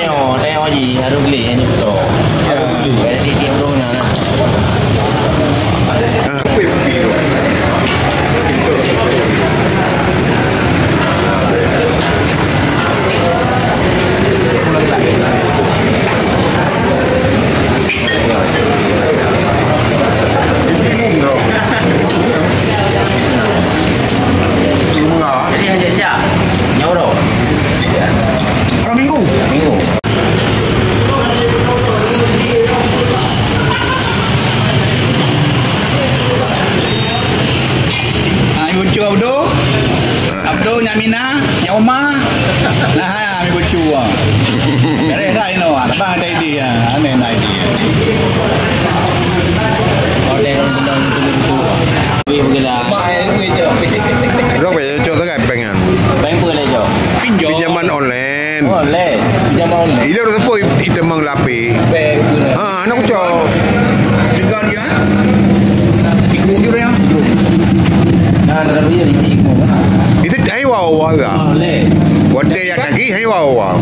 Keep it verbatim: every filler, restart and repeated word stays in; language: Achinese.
Tengok, tengok ji, harus beli yang nyetok. Ya. Harus beli. Berarti tiap rumah nah. Ah. Jadi hanya sejak. Nyawa. Orang minggu. Minggu. Ha, ibu cuba Abdul. Abdul, Nyak Mina, Nyak Uma. Nah, ha, ibu cuba. Dari dah ino, abang ada idea. Aneh na idea. Order dalam bentuk itu. Wih, begila. Mak, eh, wih, cok. Berapa ya, cok, tak pengen? Bank pun boleh, cok. Pinjam. Pinjaman online. Online. Pinjaman online. Ini orang sepoi item mengelapi. Bank pun. Ha, anak cok. Juga dia. Ikut dia. Nah, dalam dia ikut. Itu hai wawa lah. Online. Wate ya lagi hai wawa.